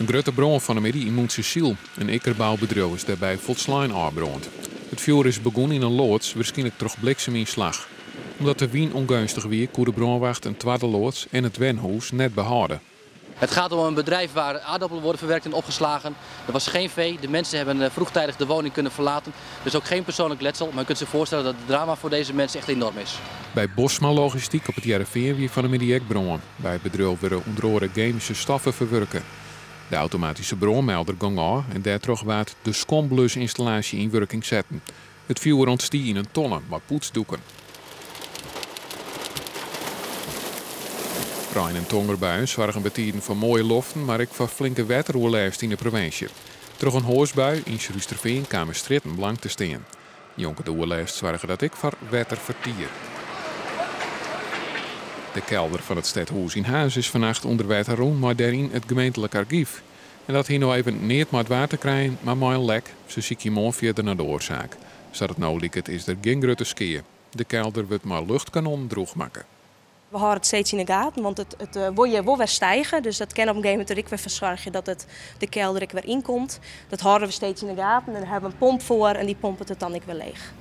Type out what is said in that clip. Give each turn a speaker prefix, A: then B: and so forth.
A: In grutte brân fan 'e middei yn Mûntsesyl. In ikkerboubedriuw is dêrby folslein ôfbrând. It fjoer is begûn yn in loads, wierskynlik troch bliksemynslach. Omdat de wyn ûngeunstich wie, koe de brânwacht in twadde loads en it wenhûs net behâlde.
B: Het gaat om een bedrijf waar aardappelen worden verwerkt en opgeslagen. Er was geen vee, de mensen hebben vroegtijdig de woning kunnen verlaten. Dus ook geen persoonlijk letsel, maar u kunt zich voorstellen dat het drama voor deze mensen echt enorm is.
A: By Bosma Logistiek op It Hearrenfean wie fan 'e middei ek brân. By it bedriuw wurde ûnder oare gemyske stoffen ferwurke. De automatyske brânmelder gong ôf en dêrtroch waard de skuonblusynstallaasje yn wurking setten. It fjoer ûntstie yn in tonne mei poetsdoeken. Rein en tongerbuien soargen bytiden foar moaie loften, mar ek foar flinke wetteroerlêst yn de provinsje. Troch in hoasbui yn Surhústerfean kamen strjitten blank te stean. Njonken de oerlêst soarge dat ek foar wetterfertier. De kelder fan it stedhûs yn Harns is fannacht ûnder wetter rûn mei dêryn it gemeentlik argyf. En dat hie no even neat mei it waar te krijen, mar mei in lek. Se sykje moarn fierder nei de oarsaak. Sa't it no liket is der gjin grutte skea. De kelder wurdt mei luchtkanonnen drûch makke.
C: We hâlde it steeds yn de gaten, want it wol hjir wol wer stige. Dus dat kin op in gegeven momint der ek wer foar soargje dat it de kelder ek wer ynkomt. Dat hâlde we steeds yn de gaten en dêr hawwe we in pomp foar en dy pompet it dan ek wer leech.